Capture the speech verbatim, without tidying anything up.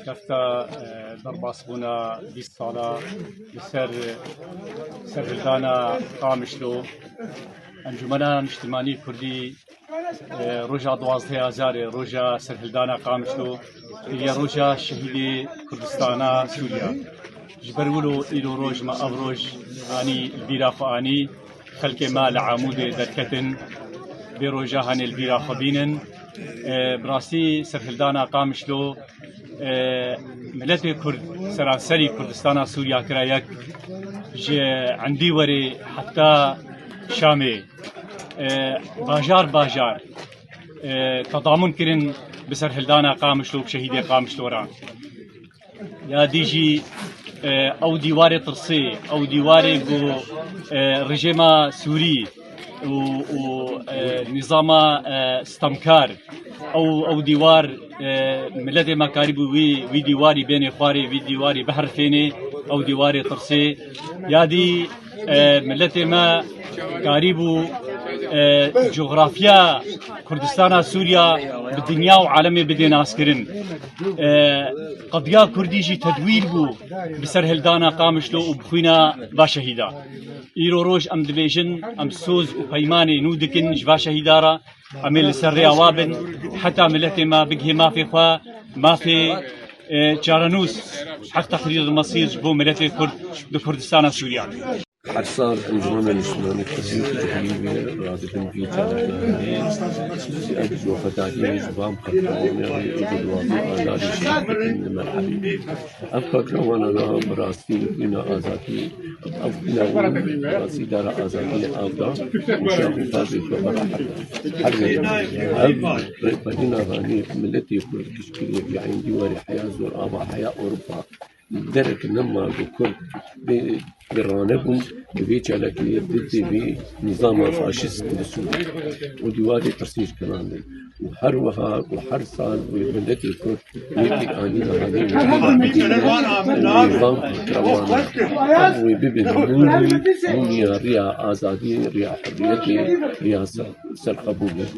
Kefta, e, derbasbûna bîst sala li ser serhildana Qamişlo, Encûmena Niştimanî Kurdî, e, roja duwazdehê Azarê, roja serhildana Qamişlo, kiriye roja şehîdê Kurdistana Sûriya. Ji ber wilo îro roj me ev roj anî li bîra xwe anî. Xelkê me li Amûdê derketin, vê roja hanê li bîra xwe bînin. E, bi rastî serhildana Qamişlo, e, miletê Kurd seranserî Kurdistana Sûriya kira yek, ji Endîwerê heta Şamê, e, bajar bajar, e, tedamun kirin bi serhildana Qamişlo û bi şehîdê Qamişlo re. Ya dî jî, e, ew dîwarê tirsê, ew dîwarê ku, e, rejêma Sûrî û, û, e, nîzama, e, stemkar, ew, ew dîwar, e, miletê me karîbû wî, wî dîwarî bênê xwarê, wî dîwarî biherifênê, ew dîwarê tirsê. Ya dî, e, miletê me karîbû, e, cografya Kurdistana Sûriya bi dinya û alemê bidê naskirin. E, qediya Kurdî jî tedwîr bû bi serhildana Qamişlo û bi xwîna va şehîda. Îro roj em dibêjin, em soz û peymanê nû dikin ji va şehîda re. Em ê li ser rêya wa bin, heta miletê me bigihê mafê xwe, mafê, e, çarenûs, heq teqrîr mesîr ji bo miletê Kurd di Kurdistana Sûriya. Her sal Encûmena Niştimanî Kurdî ji hîvê radikin vî çalakiyanê, ev ji xwedariyê ji van qehremanê re ê ku di wazî azadî şehîd dikin li me re hebî. Ev qehremanana bi rastî xwîna azadî, ev xwîna wan bi rastî dara azadiyê av da û şax û pazê xwe bi rahet da. Her wê ev rêberîna hanî miletê Kurd gişt kiriye, bî Endîwerê heya zor ava, heya Ewropa. Derek nema ku Kurd bi, bi rane bûn, bi vê çalakiyê didê vî nîzama faşîst li Sûriyê û dîwarê tirsî ji kiran dê. Û her wiha ku her sal wê miletê Kurd wê pêkanîna hanê wê nîzam qehreman wê bibin mûmî, mûmîya riya azadî, riya hurriyetê, riya ser, serxwebûnê.